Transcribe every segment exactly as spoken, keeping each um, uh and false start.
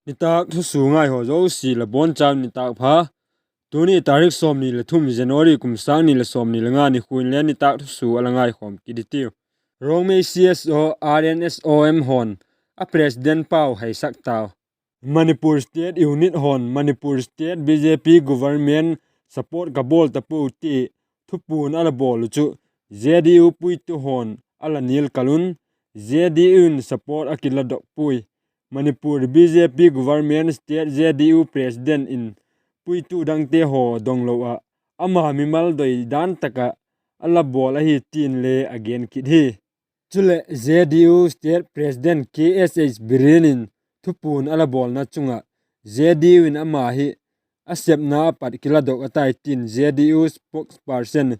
Nitâk thusua ngai haw zosia la bawn chau nitâk pha. Tuni tarik sawmni le thum January kum sâng ni le sawmni le nga nikhua in le nitâk thusua a la ngaikhawm kit hitiu. Rongmei C S O R N S O M haw'n a president pau haisak tau. Manipur State Unit haw'n Manipur State B J P government support ka bawl ta puau ti thupuan a la bawl uh chu J D U puitu haw'n a la nilkal un, J D U in support a kiladok puai. Manipur B J P government state J D U president in puitu dangte haw donglo ah ama mimal doi dan tak ah a la bawl ahi tin le a gen kit hi. Chuleh J D U state president K S H Biren in thupuan a la bawlna chung ah J D U in ama hi a sepna a pat kiladok a tai tin J D U spokesperson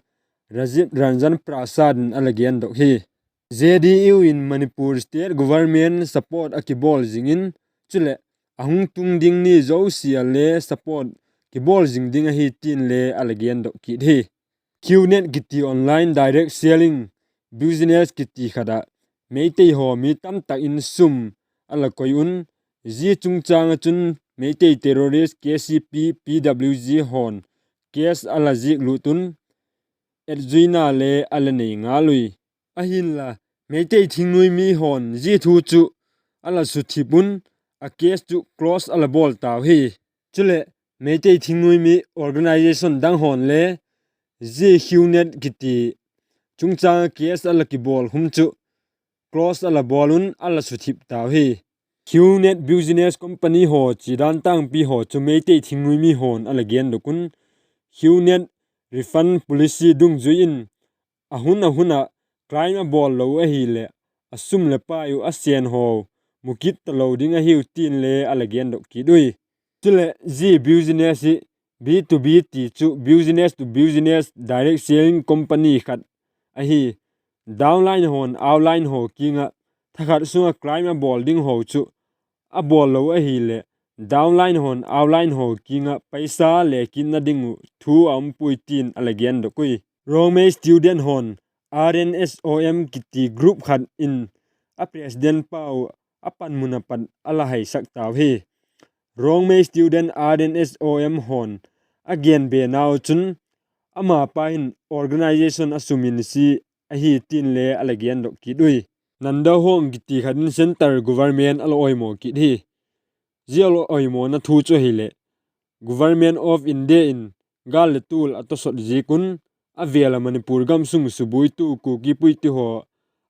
Rajiv Ranjan Prasad in a la gendok hi. J D U in Manipur state government support a kibawl zing in, chuleh a hung tung ding ni zosia le support kibawl zing ding ahi tin le a la gendok kit hi. QNet kiti online direct selling business kiti khat ah Meitei haw mi tamtak in sum a la koi un, zia chungchâng ah chun Meitei terrorist K C P, P W G haw'n case a la ziak lut un, etzuina le a la nei ngal ui. Ahinla, Meitei thingnuai mi haw'n zia thu chu a la suthip un, a case chu close a la bawl tau hi. Chuleh, Meitei thingnuai mi organisation dang haw'n le zia QNet kiti chungchâng ah case a la kibawl hum chu close a la bawl un a la suthip tau hi. QNet business company haw chiadan tângpi haw chu Meitei thingnuai mi haw'n a la gendok un, QNet refund policy dungzui in a hun a hun ah claim a bawl lo ahileh a sum leh pai uh a sen haw mu kit talo ding ahiu tin le a la gendok kit ui. Chuleh zia business hi B to B ti chu business to business direct selling company khat ahi. Downline haw'n outline haw kiang ah thakhat sung ah claim a bawl ding haw chu a bawl lo ahileh downline haw'n outline haw kiang ah paisa le kitna ding uh thu a um puai tin a la gendok ui. Rongmei student haw'n R N S O M kiti group khat in a president pau a panmun a pat a la haisak tau hi. Rongmei student R N S O M haw'n a gen be nau chun amapa hin organisation a sum in si ahi tin le a la gendok kit ui. Nandahong kiti khat in centre government a la oimaw kit hi. Zia a la oimawna thu chu ahileh Government of India in gâl leh tual a tawsot ziak un a vêl ah Manipur gamsung subuaitu Kuki puitu haw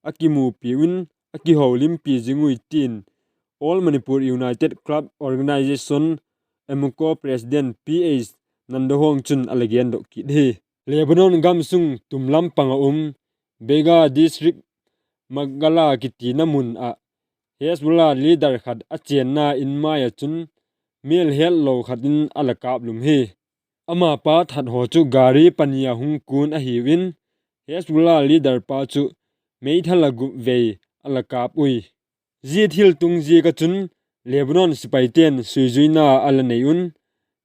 a kimupi un a kiholimpi zing ui tin All Manipur United Club Organisation, AMUCO president P H Nandahong chun a la gendok kit hi. Lebanon gamsung tum lam pang ah um Bekaa district Makgala kitina mun ah Hezbollah leader khat a chênna in mai ah chun mêl hetlo khat in a la kâplum hi. Amapa that haw chu gari pani ah hung kun ahiu in, Hezbollah leader pa chu meithal ah gup vei a la kâp ui. Zia thiltung ziak ah chun Lebanon sipaite'n suizuina a la nei un,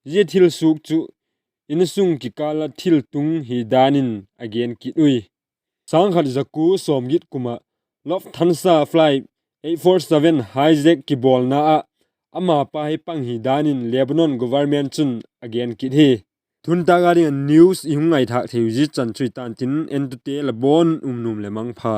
zia thil suak chu insung kikâl ah thiltung hi dan in a gen kit ui. Sâng khat za kua sawmgiat kum ah Lufthansa flight eight four seven hijack kibawlna ah amapa hi pang hi dan in Lebanon government chun a gen kit hi. Tuntâk a ding ah news i hung ngaithâk theiu zia chan chu i tan tin, entute la bawn um nuam leh mangpha.